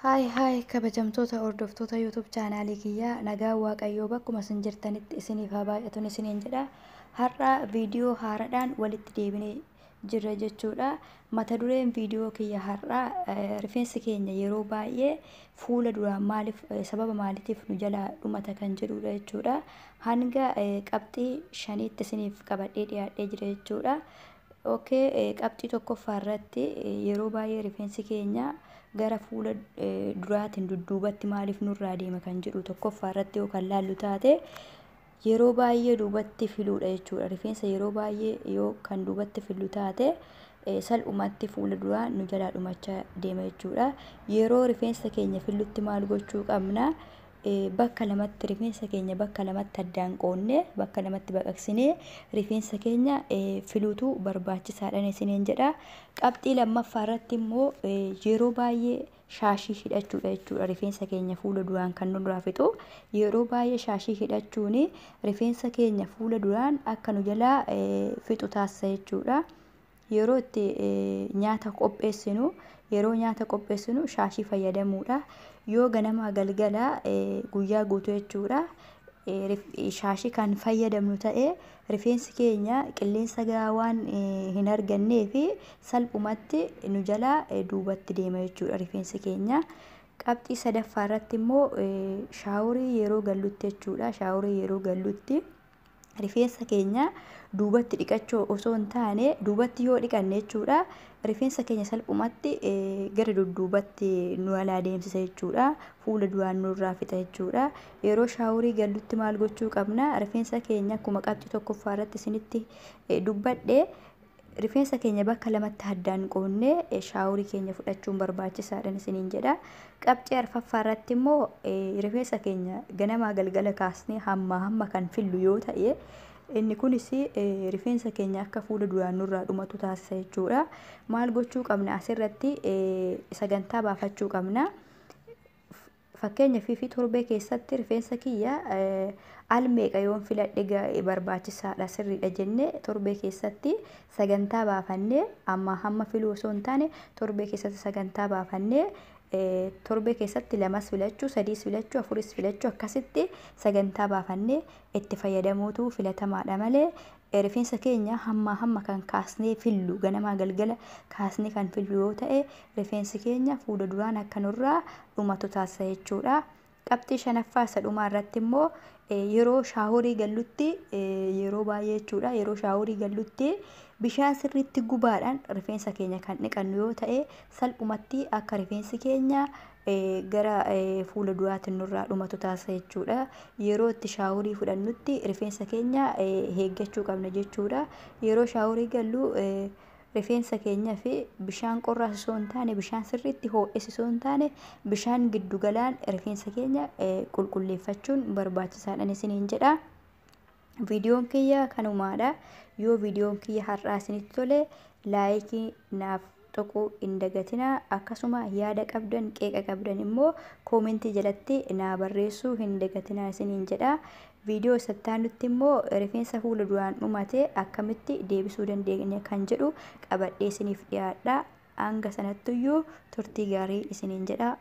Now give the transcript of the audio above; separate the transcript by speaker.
Speaker 1: Hi hi, kabajamtoota hordoftoota YouTube chaanaalii kiyyaa, nagaa Waaqayyoo bakkuma isin jirtanitti isiniif haa baay'atuun isiniin jedha. Har'a viidiyoo haaraadhaan walitti deebinee jirra jechuudha. Mata dureen viidiyoo kiyya har'aa rifeensi keenya yeroo baay'ee fuula duraan maaliif, sababa maaliitiif nu jalaa dhumata kan jedhudha jechuudha. Hanga qabxii 5tti isiniif qabadhee dhiyaadhee jira jechuudha. Okay, qabxii tokkoffaa irratti yeroo baay'ee rifeensi keenya gara fuula duraatiin dudduubatti maaliif nurraa deema kan jedhu tokkoffaa irratti yoo kan laallu taate, yeroo baay'ee duubatti filuudha jechuudha. Rifeensa yeroo baay'ee yoo kan duubatti filu taate, salphumatti fuula duraa nu jalaa dhumachaa deema jechuudha. Yeroo rifeensa keenya fillutti maal gochuu qabna? Bakka lamatti rifeensa keenya bakka lamatti addaan qoonnee, bakka lamatti baqaqsinee rifeensa keenya filuutu barbaachisaadha isiniin jedha. Qabxii lammaffaa irratti immoo yeroo baay'ee shaashii hidhachuudha jechuudha. Rifeensa keenya fuula duraan kan nurraa fixu, yeroo baay'ee shaashii hidhachuun rifeensa keenya fuula duraan akka nu jalaa fixu taasisa jechuudha. Yeroo itti nyaata qopheessinu, yeroo nyaata qopheessinu shaashii fayyadamuudha. Yoo ganamaa galgala guyyaa guutuu jechuudha shaashii kan fayyadamnu ta'e, rifeensi keenya qilleensa gahaa waan hin argannee fi salphumatti nu jalaa duubatti deema jechuudha rifeensi keenya. Qabxii sadaffaa irratti immoo shaaworii yeroo gallutti jechuudha. Shaaworii yeroo gallutti rifeensa keenya duubatti dhiqachuu osoo hin taane, duubatti yoo dhiqanne jechuudha, rifeensa keenya salphumatti gara dudduubatti nu alaa deemsisa jechuudha. Fuula duraan nurraa fixa jechuudha. Yeroo shaaworii gallutti maal gochuu qabna? Rifeensa keenya akkuma qabxii tokkoffaa irratti isinitti dubbadhe, rifeensa keenya bakka lamatti addaan qoonnee shaaworii keenya fudhachuun barbaachisaadha isiniin jedha. Qabxii arfaffaa irratti immoo rifeensa keenya ganamaa galgala kaasnee hamma hamma kan fillu yoo ta'e, inni kunis rifeensa keenya akka fuula duraan nurraa dhumatu taasisa jechuudha. Maal gochuu qabna asirratti? Sagantaa baafachuu qabna. Fakkeenya fi torbee keessatti rifeensa kiyya al meeqa yoon filadhe barbaachisaadha, sirriidha jennee torbee keessatti sagantaa baafannee, amma hamma filuu osoo hin taane, torbee keessatti sagantaa baafannee, torbee keessatti lamas filachuu, sadiis filachuu, afuris filachuu, akkasitti sagantaa baafannee itti fayyadamuutu filatamaadha malee, rifeensa keenya hamma hamma kan kaasnee fillu, ganamaa galgala kaasnee kan fillu yoo ta'e, rifeensi keenya fuula duraan akka nurraa dhumatu taasisa jechuudha. Qabxii shanaffaa isa dhumaa irratti immoo yeroo shaaworii gallutti, yeroo baay'ee jechuudha, yeroo shaaworii gallutti bishaan sirriitti gubaadhaan rifeensa keenya kan dhiqannu yoo ta'e, salphumatti akka rifeensi keenya gara fuula duraatiin nurraa dhumatu taasisa jechuudha. Yeroo itti shaaworii fudhannutti rifeensa keenya eeggachuu qabna jechuudha. Yeroo shaaworii gallu rifeensa keenya fi bishaan qorraas osoo hin taane, bishaan sirriitti ho'es osoo hin taane, bishaan giddugalaan rifeensa keenya qulqulleeffachuun barbaachisaadha isiniin jedha. Viidiyoon kiyya kanumaadha. Yoo viidiyoon kiyya har'aa isinitti tole, laayikii naaf tuquu hin dagatinaa. Akkasuma yaada qabdan, qeeqa qabdan immoo koomentii jalatti naa barreessuu hin dagatinaa isiniin jedha. Viidiyoo isatti immoo rifeensa fuula duraan dhumate akkamitti deebisuu dandeenya kan jedhu qabadhee isiniif dhiyaadha. Hanga sanattuyyuu turtii gaarii isiniin jedha.